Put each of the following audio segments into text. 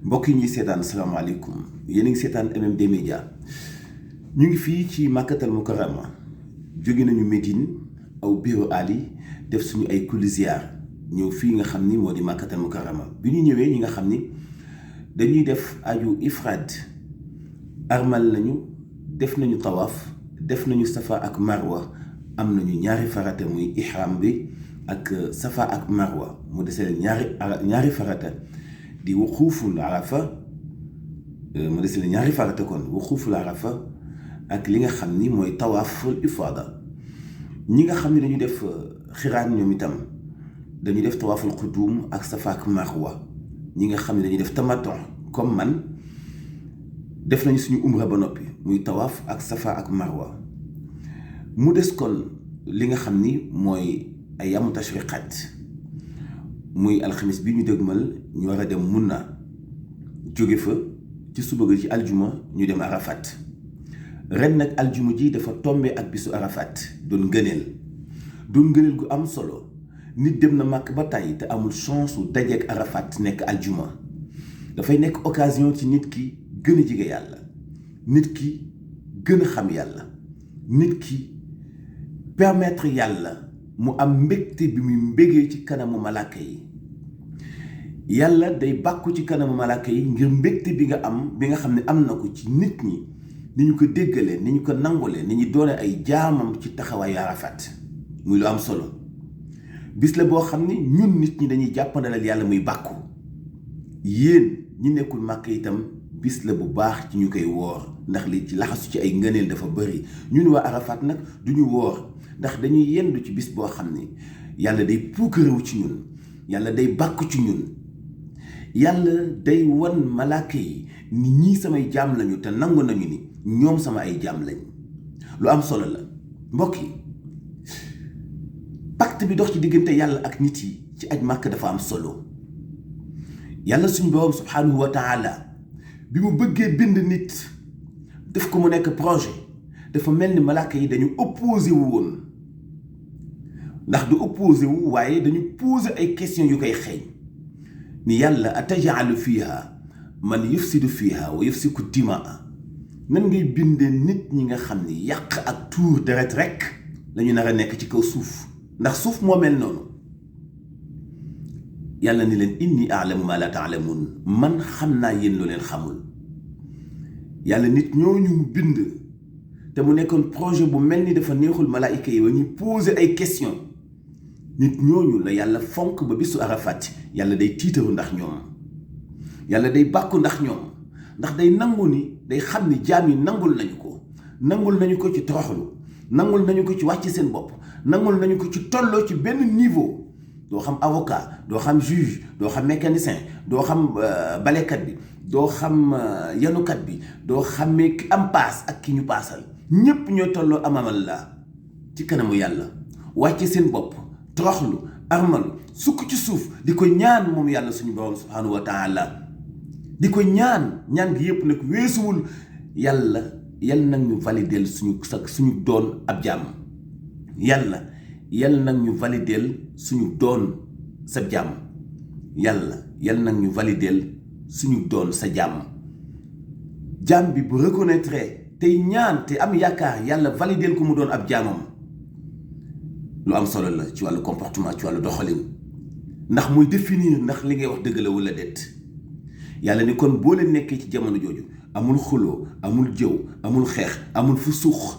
mbokk yi ñuy seetaan salaamaaleykum yéen a ngi seetaan MMD Média ñu ngi fii ci Makkatal Mukarrama jóge nañu Médine aw Biru Ali def suñu ay kuli ziar ñëw fii nga xam ni moo di Makkatal Mukarrama bi ñu ñëwee ñi nga xam ni dañuy def aju ifraad armal nañu def nañu tawaaf def nañu safa ak marwa am nañu ñaari farata muy ihram bi ak safa ak marwa mu desee ñaari farata di wuquuful arafa mu desee ñaari farata kon wuquuful arafa ak li nga xam ni mooy tawaaful ifaada ñi nga xam ni dañu def xiraan ñoom itam dañu def tawaaful qudum ak safa ak marwa ñi nga xam ne dañuy def tamattu comme man def nañu suñu umra ba noppi muy tawaaf ak safa ak marwa mu des kon li nga xam ni mooy ayaamu tashriqaat muy alxamis bi ñu dëgmal ñu war a dem Munna jóge fa ci suba ga ci aljuma ñu dem Arafat ren nag aljuma ji dafa tombe ak bisu Arafat doon ngëneel gu am solo nit dem na màkk ba tàyyi te amul chance su dajeek Arafat nekk aljuma dafay nekk occasion ci nit ki gën a jege yàlla nit ki gën a xam yàlla nit ki permettre yàlla mu am mbégte bi muy mbégee ci kanamu malaaka yi yàlla day bàkku ci kanamu malaaka yi ngir mbégte bi nga xam ne am na ko ci nit ñi ni ñu ko déggalee ni ñu ko nangulee ni ñu doone ay jaamam ci taxawaayu Arafat muy lu am solo bis la boo xam ni ñun nit ñi dañuy jàppandalal yàlla muy bàkku yéen ñi nekkul màkk itam bis la bu baax ci ñu koy woor ndax li ci laxasu ci ay ngëneel dafa bëri ñun waa Arafat nag duñu woor ndax dañuy yendu ci bis boo xam ni yàlla day puukarewu ci ñun yàlla day bàkku ci ñun yàlla day wan malaaka yi ni ñii samay jaam lañu te nangu nañu ni ñoom sama ay jaam lañ lu am solo la mbokk yi pacte bi dox ci diggante yàlla ak nit yi ci aj màkk dafa am solo yàlla suñu boroom subhaanahu wa taala bi mu bëggee bind nit def ko mu nekk projet dafa mel ni malaaka yi dañu opposé wu woon ndax du opposé wu waaye dañu posé ay questions yu koy xeeñ ni yàlla atajaalu fiiha man yufsidu fiiha wa yufsiku dimaa nan ngay bindee nit ñi nga xam ni yàq ak tuur deret rekk lañu nar a nekk ci kaw suuf ndax suuf moo mel noonu yàlla ni leen inni aalamu ma la taalamuun man xam naa yéen lu leen xamul yàlla nit ñooñu mu bind te mu nekkoon projet bu mel ni dafa neexul malaayika yi ba ñuy poser ay questions nit ñooñu la yàlla fonk ba bisu Arafat yàlla day tiitaru ndax ñoom yàlla day bàkku ndax ñoom ndax day nangu ni day xam ni jaam yi nangul nañu ko ci toroxlu nangul nañu ko ci wàcc seen bopp nangul nañu ko ci tolloo ci benn niveau doo xam avocat doo xam juge doo xam mécanicien doo xam balekat bi doo xam yanukat bi doo xamee ki am paas ak ki ñu paasal ñépp ñoo tolloo amamal la ci kanamu yàlla wàcce seen bopp toroxlu armalu sukk ci suuf di ko ñaan moom yàlla suñu borom subhaanahu wa taala di ko ñaan gi yépp nag weesuwul yàlla nag ñu valideel suñu doon ab jaam yàlla nag ñu valideel suñu doon sa jaam yàlla nag ñu valideel suñu doon sa jaam jaam bi bu reconnaître tey ñaan te am yaakaar yàlla valideel ko mu doon ab jaamam lu am solo la ci wàllu comportement ci wàllu doxalin ndax muy définir ndax li ngay wax dëgg la wala déet yàlla ni kon boo leen nekkee ci jamono jooju amul xuloo amul jëw amul xeex amul fusuuq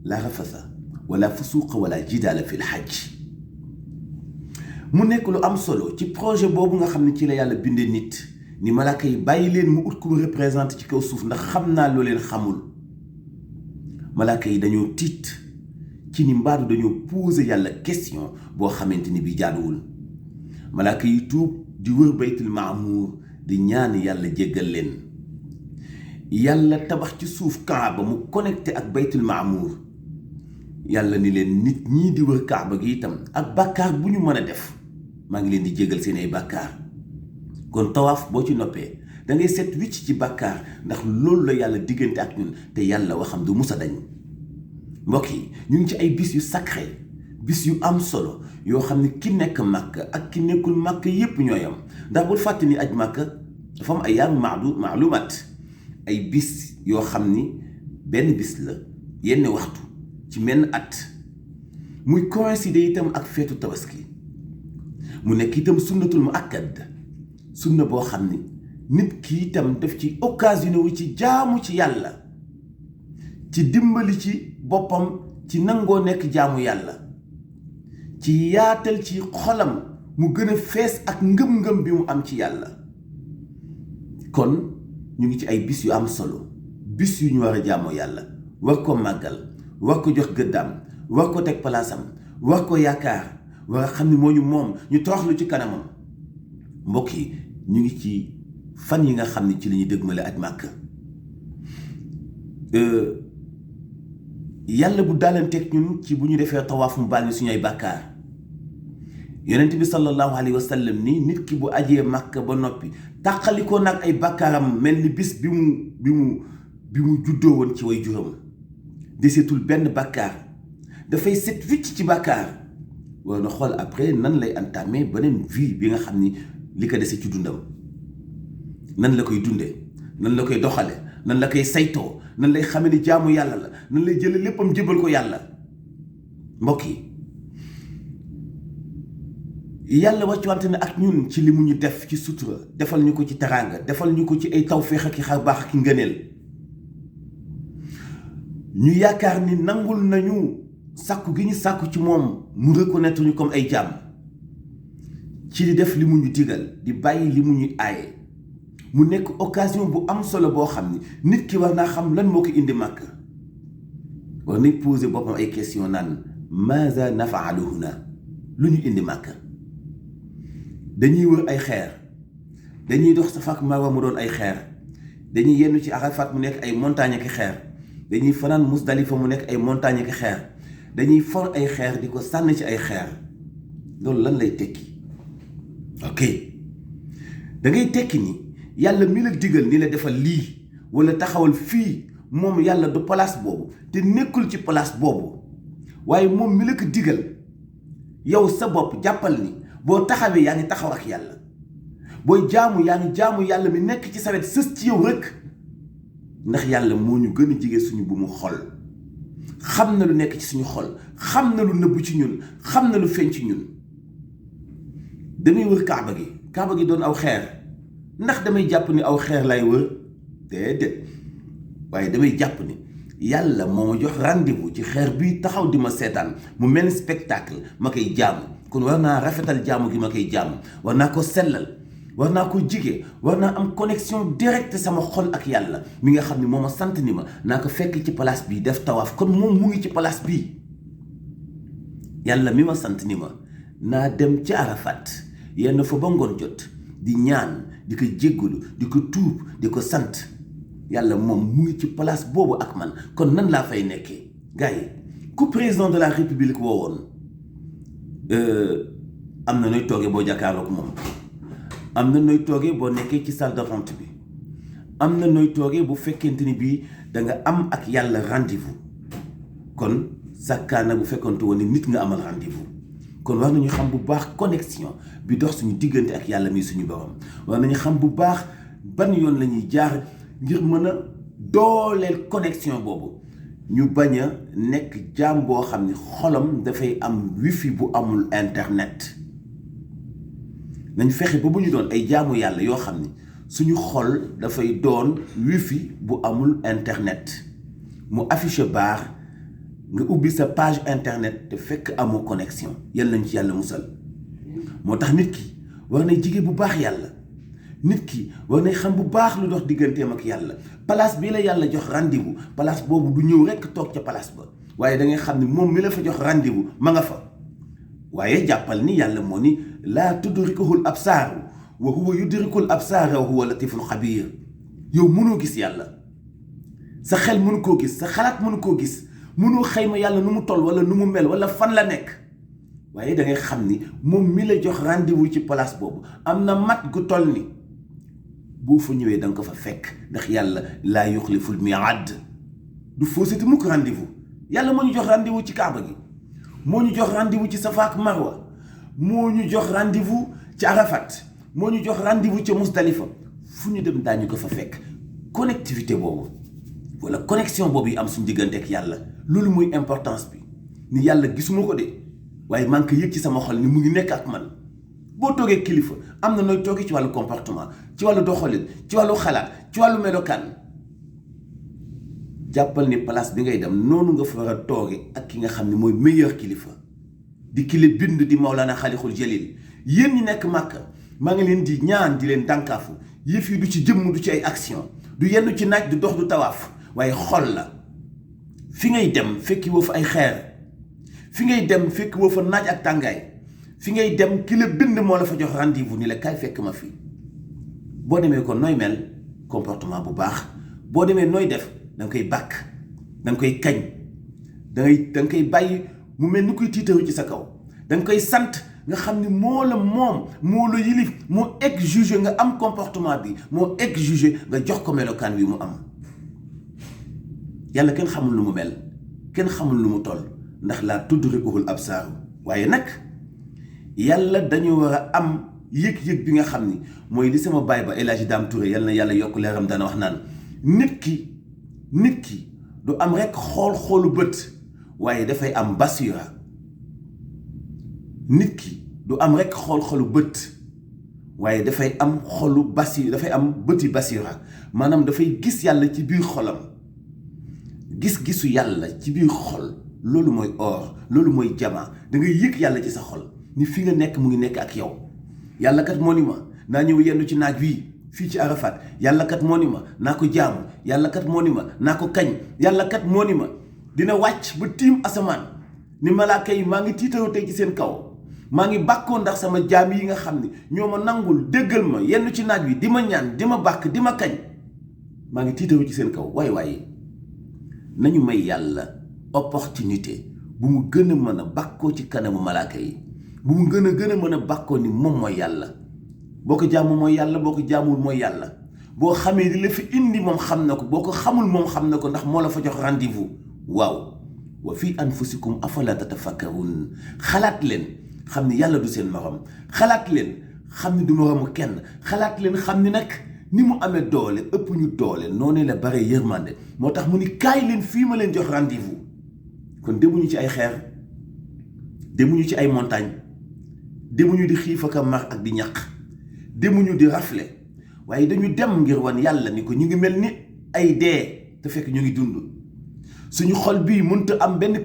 la rafasa wala fusuuqa wala jidaala fil hajj mu nekk lu am solo ci projet boobu nga xam ne ci la yàlla bindee nit ni malaaka yi bàyyi leen mu ut ku représenté ci kaw suuf ndax xam naa loo leen xamul malaaka yi dañoo tiit ci ni mbaadu dañoo posé yàlla question boo xamante ni bi jaaduwul malaaka yi tuub di wër baytul maamuur di ñaan yàlla jéggal leen yàlla tabax ci suuf kaaba mu connecté ak baytul maamuur yàlla ni leen nit ñii di wër kaaba gi itam ak bàkkaar bu ñu mën a def maa ngi leen di jéggal seen ay bàkkaar kon tawaaf boo ci noppee da ngay set wicc ci bàkkaar ndax loolu la yàlla diggante ak ñun te yàlla waxam du musa dañ mbokk yi ñu ngi ci ay bis yu sacré bis yu am solo yoo xam ne ki nekk màkk ak ki nekkul màkk yépp ñooy am ndax bul fàtte ni aj màkk dafa am ayyaam maalumaat ay bis yoo xam ni benn bis la yenn waxtu ci menn at muy coïncider itam ak feetu tabaski mu nekk itam sunnatul mu akkad sunna boo xam ni nit ki itam daf ci occasionné wu ci jaamu ci yàlla ci dimbali ci boppam ci nangoo nekk jaamu yàlla ci yaatal ci xolam mu gën a fees ak ngëm-ngëm bi mu am ci yàlla. kon ñu ngi ci ay bis yu am solo bis yu ñu war a jaamoo yàlla war ko màggal war ko jox gëddaam war ko teg palaasam war ko yaakaar war a xam ni moo ñu moom ñu toroxlu ci kanamam. mbokk yi ñu ngi ci fan yi nga xam ne ci la ñuy dëgmale aj Màkka. yàlla bu daalanteeg ñun ci bu ñu defee tawaaf mu baal ñu suñu ay bàkkaar. yonent bi sallallahu alayhi wa sallam ni nit ki bu ajee Màkka ba noppi tàqalikoo nag ay bàkkaaram mel ni bis bi mu juddoo woon ci way juróom deseetul benn bàkkaar dafay set wicc ci bàkkaar war na xool après nan lay entamé beneen vie bi nga xam ni li ko dese ci dundam nan la koy dundee nan la koy doxale nan la koy saytoo nan lay xame ni jaamu yàlla la nan lay jële léppam jébal ko yàlla. mbokk yi yàlla wàccuwante ne ak ñun ci li mu ñu def ci sutura defal ñu ko ci teraanga defal ñu ko ci ay tawféex ak xar baax ak ngëneel ñu yaakaar ni nangul nañu sàkku gi ñu sàkku ci moom mu reconnaître ñu comme ay jaam ci di def li mu ñu digal di bàyyi li mu ñu aaye mu nekk occasion bu am solo boo xam ni nit ki war naa xam lan moo ko indi Màkka war nañ poser boppam ay question naan maaza nafaalu huna lu ñu indi Màkka. dañuy wër ay xeer dañuy dox Safa ak Marwa mu doon ay xeer dañuy yenn ci Arafat mu nekk ay montagne ak xeer dañuy fanaan Musdalifa mu nekk ay montagne ak xeer dañuy for ay xeer di ko sànni ci ay xeer loolu lan lay tekki. ok da ngay tekki ni yàlla mi la digal ni la defal lii wala taxawal fii moom yàlla du place boobu te nekkul ci place boobu waaye moom mi la ko digal yow sa bopp jàppal ni boo taxawee yaa ngi taxaw ak yàlla booy jaamu yaa ngi jaamu yàlla mi nekk ci sa wet sës ci yow rek ndax yàlla moo ñu gën a jege suñu bu mu xol xam na lu nekk ci suñu xol xam na lu nëbbu ci ñun xam na lu feeñ ci ñun. damay wër kaaba gi doon aw xeer ndax damay jàpp ni aw xeer lay wër déedéet waaye damay jàpp ni yàlla moo ma jox rendez-vous ci xeer bi taxaw di ma seetaan mu mel ni spectacle ma koy jaamu. kon war naa rafetal jaamu gi ma koy jaamu war naa ko sellal war naa ko jige war naa am connexion directe sama xol ak yàlla mi nga xam ne moo ma sant ni ma naa ko fekk ci place bii def tawaaf kon moom mu ngi ci place bii. yàlla mi ma sant ni ma naa dem ci Arafat yenn fa ba ngoon jot di ñaan di ko jéggalu di ko tuub di ko sant yàlla moom mu ngi ci place boobu ak man kon nan laa fay nekkee. gars yi ku président de la république woowoon am na nooy toogee boo jàkkaarloog moom am na nooy toogee boo nekkee ci salle d'attente bi am na nooy toogee bu fekkente ni bii da nga am ak yàlla rendez-vous kon sàkkaana bu fekkonte woon ni nit nga amal rendez-vous kon war nañu xam bu baax connexion bi dox suñu diggante ak yàlla mi suñu borom war nañu xam bu baax ban yoon la ñuy jaar ngir mën a dooleel connexion boobu ñu bañ a nekk jaam boo xam ne xolam dafay am wifi bu amul internet. nañ fexe ba bu ñu doon ay jaamu yàlla yoo xam ne suñu xol dafay doon wifi bu amul internet mu affiché barre nga ubbi sa page internet te fekk amoo connexion yàlla nañ ci yàlla musal. moo tax nit ki war na jige bu baax yàlla nit ki war na xam bu baax lu dox digganteem ak yàlla place bii la yàlla jox rendez-vous place boobu du ñëw rekk toog ca place ba waaye da ngay xam ni moom mi la fa jox rendez-vous ma nga fa. waaye jàppal ni yàlla moo ni laa tudrikuhul absaaru wa huwa yudrikul absaara wa huwa latiful xabiir. yow mënoo gis yàlla sa xel mënu koo gis sa xalaat mënu koo gis mënoo xayma yàlla nu mu toll wala nu mu mel wala fan la nekk waaye da ngay xam ni moom mi la jox rendez-vous ci place boobu am na mat gu toll ni boo fa ñëwee da nga ko fa fekk ndax yàlla laa yuxliful miaad du fausseté mukk rendez-vous. yàlla moo ñu jox rendez-vous ci kaaba gi moo ñu jox rendez-vous ci Safa ak Marwa moo ñu jox rendez-vous ci Arafat moo ñu jox rendez-vous ci Musdalifa fu ñu dem daañu ko fa fekk connectivité boobu wala connexion boobu yi am suñu diggante ak yàlla loolu muy importance bi ni yàlla gisuma ko de waaye maa ngi ko yëg ci sama xol ni mu ngi nekk ak man. boo toogee kilifa am na nooy toogee ci wàllu comportement ci wàllu doxalin ci wàllu xalaat ci wàllu melokaan jàppal ni place bi ngay dem noonu nga fa war a tooge ak ki nga xam ne mooy meilleur kilifa di kile bind di Mawlana Xaalixul Jalil yéen ñi nekk Màkka maa ngi leen di ñaan di leen dànkaafu yëf yi du ci jëmm du ci ay action du yenn ci naaj du dox du tawaaf waaye xol la fi ngay dem fekki woo fa ay xeer fi ngay dem fekki woo fa naaj ak tàngaay fi ngay dem ki la bind moo la fa jox rendez-vous ni la kaay fekk ma fi boo demee ko nooy mel comportement bu baax boo demee nooy def da nga koy bàkk da nga koy kañ da nga koy bàyyi mu mel ni kuy tiitaru ci sa kaw da nga koy sant nga xam ni moo la moom moo la yilif moo exigé nga am comportement bi moo exigé nga jox ko melokaan wi mu am yàlla kenn xamul lu mu mel kenn xamul lu mu toll ndax laa tudrikuhul absaaru waaye nag yàlla dañu war a am yëg-yëg bi nga xam ni mooy li sama baay ba El Hadji Dame Touré yal na yàlla yokk leeram dana wax naan nit ki du am rekk xoolu bët waaye dafay am basira nit ki du am rekk xoolu bët waaye dafay am dafay am bëti basira maanaam dafay gis yàlla ci biir xolam gis-gisu yàlla ci biir xol loolu mooy or loolu mooy jamaa da ngay yëg yàlla ci sa xol ni fi nga nekk mu ngi nekk ak yow yàlla kat moo ni ma naa ñëw yendu ci naaj wii fii ci Arafat yàlla kat moo ni ma naa ko jaamu yàlla kat moo ni ma naa ko kañ yàlla kat moo ni ma dina wàcc ba tiim asamaan ni malaaka yi maa ngi tiitaru tey ci seen kaw maa ngi bàkkoo ndax sama jaam yi nga xam ni ñoo ma nangul déggal ma yendu ci naaj wi di ma ñaan di ma bàkk di ma kañ maa ngi tiitaru ci seen kaw waaye nañu may yàlla opportunité bu mu gën a mën a bàkkoo ci kanamu malaaka yi bu mu gën a mën a bàkkoo ni moom mooy yàlla boo ko jaamu mooy yàlla boo ko jaamul mooy yàlla boo xamee li la fi indi moom xam na ko boo ko xamul moom xam na ko ndax moo la fa jox rendez-vous waaw wa fi anfusikum afala tatafakkarun xalaat leen xam ni yàlla du seen morom xalaat leen xam ni du moromu kenn xalaat leen xam ni nag ni mu amee doole ëpp ñu doole noonu la bare yërmande moo tax mu ni kaay leen fii ma leen jox rendez-vous kon demuñu ci ay xeer demuñu ci ay montagne demuñu di xiif ak a mar ak di ñaq demuñu di rafle waaye dañu dem ngir wan yàlla ni ko ñu ngi mel ni ay dee te fekk ñu ngi dund suñu xol bii mënta am benn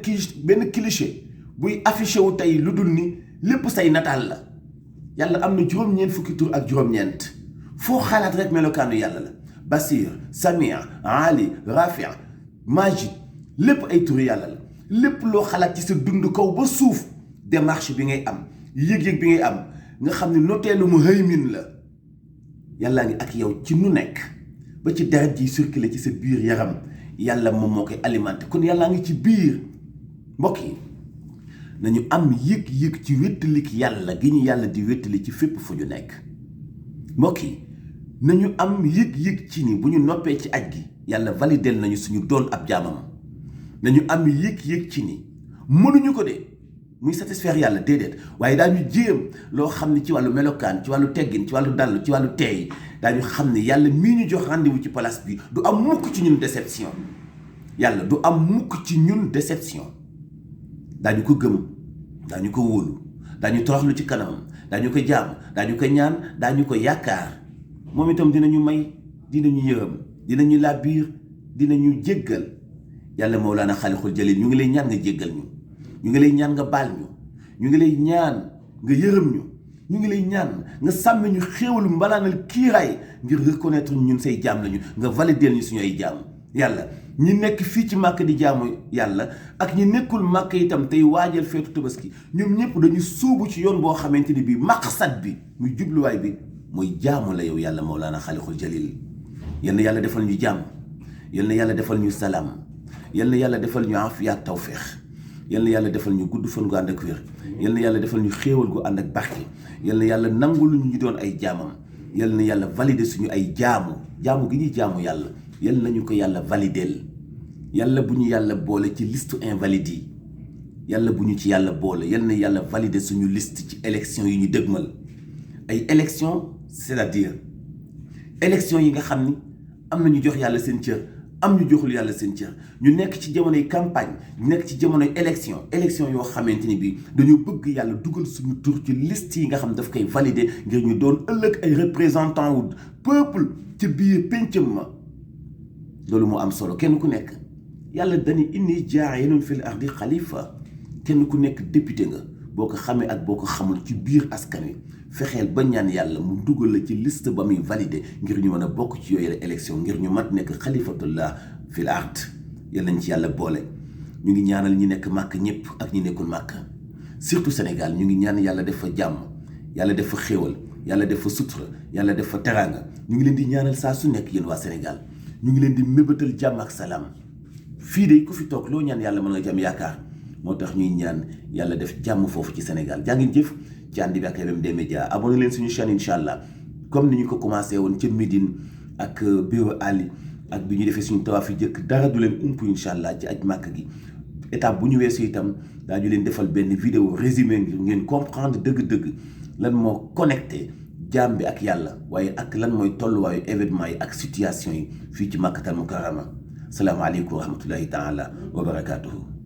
cliché buy affiché wu tey lu dul ni lépp say nataal la yàlla am na juróom-ñeent fukki tur ak juróom-ñeent foo xalaat rek melokaanu yàlla la Basir Samia Ali Rafi Majid lépp ay turi yàlla la lépp loo xalaat ci sa dund kaw ba suuf démarche bi ngay am yëg-yëg bi ngay am nga xam ne noteelu mu haymin la yàllaa ngi ak yow ci nu nekk ba ci deret ji circulé ci sa biir yaram yàlla moom moo koy alimenté kon yàllaa ngi ci biir mbokk yi nañu am yëg-yëg ci wéttalik yàlla gi ñu yàlla di wéttali ci fépp fu ñu nekk mbokk yi nañu am yëg-yëg ci ni bu ñu noppee ci aj gi yàlla validel nañu suñu doon ab jaamam nañu am yëg-yëg ci ni mënuñu ko de muy satisfaire yàlla déedéet waaye daañu jéem loo xam ni ci wàllu melokaan ci wàllu teggin ci wàllu dall ci wàllu teey daañu xam ni yàlla mii ñu jox rendez-vous ci place bi du am mukk ci ñun déception yàlla du am mukk ci ñun déception daañu ko gëm daañu ko wóolu daañu toroxlu ci kanamam daañu ko jaamu daañu ko ñaan daañu ko yaakaar moom itam dinañu may dinañu yërëm dinañu laabiir dinañu jéggal yàlla Mawlana Xaalixul Jalil ñu ngi lay ñaan nga jéggal ñu ngi lay ñaan nga baal ñu ngi lay ñaan nga yërëm ñu ngi lay ñaan nga sàmm ñu xéewalu mbalaanal kiiraay ngir reconnaître ñun say jaam lañu nga valider ñu suñu ay jaam yàlla ñi nekk fii ci màkk di jaamu yàlla ak ñi nekkul màkk itam tey waajal feetu tabaski ñoom ñëpp dañu sóobu ci yoon boo xamante ni bii maqsad bi muy jubluwaay bi mooy jaamu la yow yàlla Mawlana Xaalixul Jalil yal na yàlla defal ñu jàmm yal na yàlla defal ñu salaam yal na yàlla defal ñu afiya ak tawféex yal na yàlla defal ñu gudd fan gu ànd ak wér yal na yàlla defal ñu xéewal gu ànd ak barke yal na yàlla nangul ñu doon ay jaamam yal na yàlla valider suñu ay jaamu gi ñuy jaamu yàlla yal nañu ko yàlla valideel yàlla bu ñu yàlla boole ci liste invalide yi yàlla bu ñu ci yàlla boole yal na yàlla valider suñu liste ci élection yi ñu dëgmal ay élection c'est-à-dire élection yi nga xam ni am na ñu jox yàlla seen cër am ñu joxul yàlla seen cër ñu nekk ci jamonoy campagne ñu nekk ci jamonoy élection yoo xamante ni bi dañoo bëgg yàlla dugal suñu tur ci liste yi nga xam daf koy valider ngir ñu doon ëllëg ay représentant wu peuple ci biir péncam ma loolu moo am solo kenn ku nekk yàlla dañu inni jaa'ilun fil ardi xalifa kenn ku nekk député nga boo ko xamee ak boo ko xamul ci biir askan wi fexeel ba ñaan yàlla mu dugal la ci liste ba muy validé ngir ñu mën a bokk ci yooyu la élection ngir ñu mat nekk xalifatullah fil ard yàlla nañ ci yàlla boole. ñu ngi ñaanal ñi nekk màkk ñëpp ak ñi nekkul màkk surtout Sénégal ñu ngi ñaan yàlla def fa jàmm yàlla def fa xéewal yàlla def fa sutura yàlla def fa teraanga ñu ngi leen di ñaanal saa su nekk yéen waa Sénégal ñu ngi leen di mébatal jàmm ak salaam fii de ku fi toog loo ñaan yàlla mën nga jàmm yaakaar moo tax ñuy ñaan yàlla def jàmm foofu ci Sénégal jaa ngeen jëf ci ànd bi ak MMD Média abonné leen suñu chaîne incha allah comme ni ñu ko commencé woon ca Médine ak Bureau Ali ak bi ñu defee suñu tawaaf yi jëkk dara du leen ump incha allah ci aj màkk gi étape bu ñu weesu itam daañu leen defal benn vidéo résumé ngir ngeen comprendre dëgg-dëgg lan moo connecté jaam bi ak yàlla waaye ak lan mooy tolluwaayu événement yi ak situation yi fii ci Makkatal Mukarrama salaamaaleykum wa rahmatullahi taala wa barakaatuhu